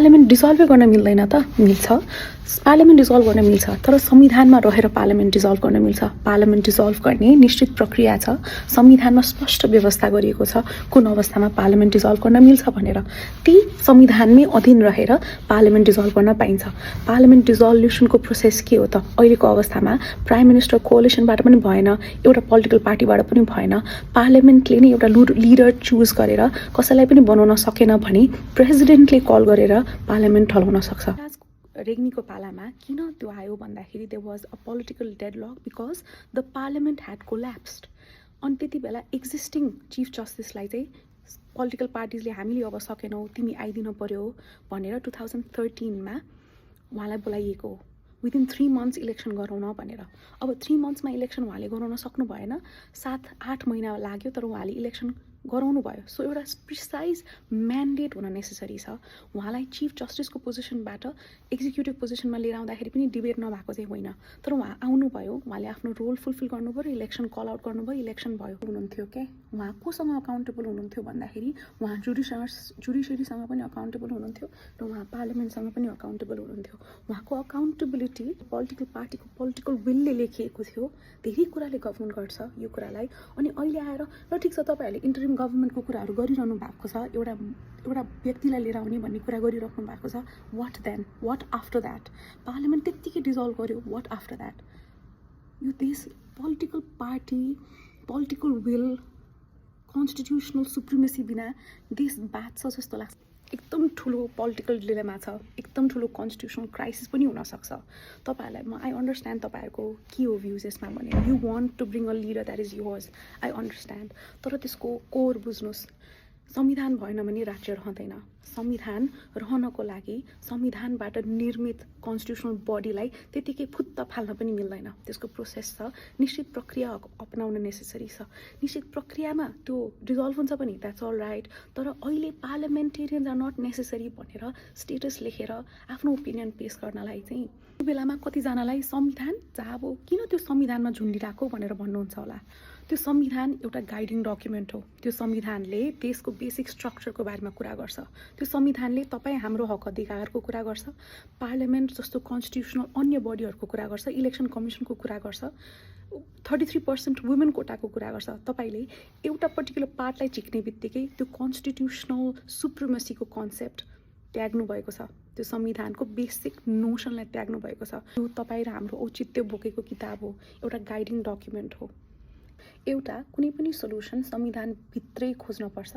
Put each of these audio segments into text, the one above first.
Parliament डिसल्भै गर्न मिल्दैन त? मिल्छ। पार्लियामेन्ट डिसल्भ गर्न मिल्छ, तर संविधानमा रहेर पार्लियामेन्ट डिसल्भ गर्न मिल्छ। पार्लियामेन्ट डिसल्भ गर्ने निश्चित प्रक्रिया छ। संविधानमा स्पष्ट व्यवस्था गरिएको छ कुन अवस्थामा पार्लियामेन्ट डिसल्भ गर्न मिल्छ भनेर। ती संविधानमै अधीन रहेर पार्लियामेन्ट डिसल्भ गर्न पाइन्छ। पार्लियामेन्ट डिसल्युसनको प्रोसेस के हो त? अहिलेको अवस्थामा प्राइम मिनिस्टर कोअलिसनबाट पनि भएन, एउटा पोलिटिकल पार्टीबाट पनि भएन। पार्लियामेन्टले नै एउटा लिडर चुज गरेर कसैलाई पनि बनाउन सकेन भने प्रेसिडेन्टले कल गरेर पार्लियामेन्ट ढलाउन सक्छ। रेग्मीको पालामा किन त्यो आयो भन्दाखेरि there was a political deadlock because the parliament had collapsed. अनि त्यति बेला एक्जिस्टिङ चिफ जस्टिसलाई चाहिँ पोलिटिकल पार्टिजले हामीले अब सकेनौँ, तिमी आइदिनु पर्यो भनेर 2013मा उहाँलाई बोलाइएको हो। विदिन 3 months इलेक्सन गराउन भनेर। अब 3 monthsमा इलेक्सन उहाँले गराउन सक्नु भएन, 7-8 महिना लाग्यो, तर उहाँले इलेक्सन गराउनु भयो। सो एउटा प्रिसाइज म्यान्डेट हुन नेसेसरी छ। उहाँलाई चिफ जस्टिसको पोजिसनबाट एक्जिक्युटिभ पोजिसनमा लिएर आउँदाखेरि पनि डिबेट नभएको चाहिँ होइन, तर उहाँ आउनुभयो, उहाँले आफ्नो रोल फुलफिल गर्नुभयो, इलेक्सन कल आउट गर्नुभयो, इलेक्सन भयो। हुनुहुन्थ्यो क्या, उहाँ कोसँग अकाउन्टेबल हुनुहुन्थ्यो भन्दाखेरि उहाँ जुडिसियरीसँग पनि अकाउन्टेबल हुनुहुन्थ्यो र उहाँ पार्लियामेन्टसँग पनि अकाउन्टेबल हुनुहुन्थ्यो। उहाँको अकाउन्टेबिलिटी पोलिटिकल पार्टीको पोलिटिकल विलले लेखिएको थियो। धेरै कुराले गभर्न गर्छ यो कुरालाई। अनि अहिले आएर र ठिक छ, तपाईँहरूले इन्टरिम गभर्मेन्टको कुराहरू गरिरहनु भएको छ, एउटा व्यक्तिलाई लिएर आउने भन्ने कुरा गरिराख्नु भएको छ। What then? What after that? Parliament त्यत्तिकै डिजल्भ गर्यो, वाट आफ्टर द्याट? यो देश political party, political will, constitutional supremacy बिना देश बाँच्छ जस्तो लाग्छ। एकदम ठुलो पोलिटिकल डिलेमा छ, एकदम ठुलो कन्स्टिट्युसनल क्राइसिस पनि हुनसक्छ। तपाईँहरूलाई आई अन्डरस्ट्यान्ड तपाईँहरूको के हो भ्युज यसमा भनेर। You want to bring a leader that is yours, I understand. तर त्यसको कोर बुझ्नुहोस्, संविधान भएन भने राज्य रहँदैन। संविधान रहनको लागि संविधानबाट निर्मित कन्स्टिट्युसनल बडीलाई त्यतिकै फुत्त फाल्न पनि मिल्दैन। त्यसको प्रोसेस छ, निश्चित प्रक्रिया अपनाउन नेसेसरी छ। निश्चित प्रक्रियामा त्यो डिजल्भ हुन्छ पनि, द्याट्स अल राइट। तर अहिले पार्लियामेन्टेरियन्स आर नट नेसेसरी भनेर स्टेटस लेखेर आफ्नो ओपिनियन पेस गर्नलाई चाहिँ त्यो बेलामा कतिजनालाई संविधान जहाँ अब किन त्यो संविधानमा झुन्डिरहेको भनेर भन्नुहुन्छ होला। त्यो संविधान एउटा गाइडिङ डकुमेन्ट हो। त्यो संविधानले देशको बेसिक स्ट्रक्चरको बारेमा कुरा गर्छ। त्यो संविधानले तपाईँ हाम्रो हक अधिकारको कुरा गर्छ, पार्लियामेन्ट जस्तो कन्स्टिट्युसनल अन्य बडीहरूको कुरा गर्छ, इलेक्सन कमिसनको कुरा गर्छ, 33% वुमेन कोटाको कुरा गर्छ। तपाईँले एउटा पर्टिकुलर पार्टलाई झिक्ने बित्तिकै त्यो कन्स्टिट्युसनल सुप्रिमेसीको कन्सेप्ट त्याग्नु भएको छ। त्यो संविधानको बेसिक नोसनलाई त्याग्नु भएको छ। त्यो तपाईँ र हाम्रो औचित्य बोकेको किताब हो, एउटा गाइडिङ डकुमेन्ट हो। एउटा कुनै पनि सोल्युसन संविधानभित्रै खोज्नुपर्छ।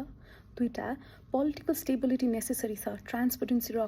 दुईटा पोलिटिकल स्टेबिलिटी नेसेसरी छ, ट्रान्सपेरेन्सी र